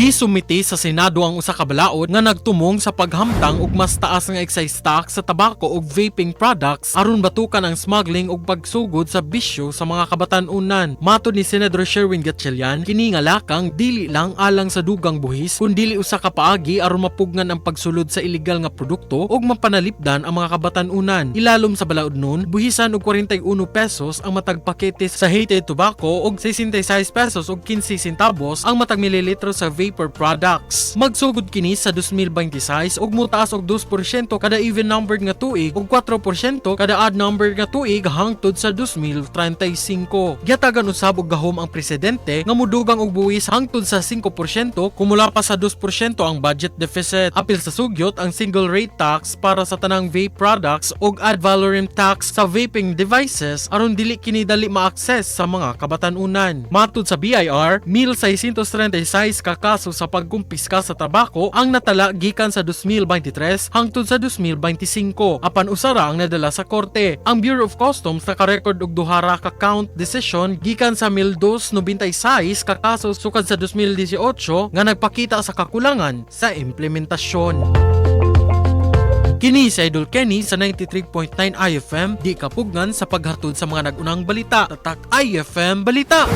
Gisumite sa Senado ang usa ka balaod nga nagtumong sa paghamtang og mas taas nga excise tax sa tabako ug vaping products aron batukan ang smuggling ug pagsugod sa bisyo sa mga kabatan-unan. Matod ni Senador Sherwin Gatchalian, kini nga lakang dili lang alang sa dugang buhis kundili usa ka paagi aron mapugngan ang pagsulod sa illegal nga produkto ug mapanalipdan ang mga kabatan-unan. Ilalom sa balaod nun, buhisan og 41 pesos ang matag pakete sa heated tobacco ug 66 pesos ug 15 centavos ang matag mililitro sa vapor products. Magsugod kini sa 2026 ug motaas og 2% kada even numbered nga tuig ug 4% kada odd numbered nga tuig hangtod sa 2035. Gihatagan usab og gahom ang presidente nga mudugang og buwis hangtod sa 5% kung mulapas sa 2% ang budget deficit. Apil sa sugyot ang single rate tax para sa tanang vape products ug ad valorem tax sa vaping devices aron dili kini dali ma-access sa mga kabatan-unan. Matud sa BIR, 1636 ka kaso sa pagkumpiska sa tabako ang natala gikan sa 2023 hangtod sa 2025, apan usa ra ang nadala sa korte. Ang Bureau of Customs naka-record og duha ra ka count decision gikan sa 1296 ka kaso sukad sa 2018 nga nagpakita sa kakulangan sa implementasyon. Kini si Idol Kenny sa 93.9 IFM, di kapugnan sa paghatod sa mga nag-unang balita. Tatak IFM Balita!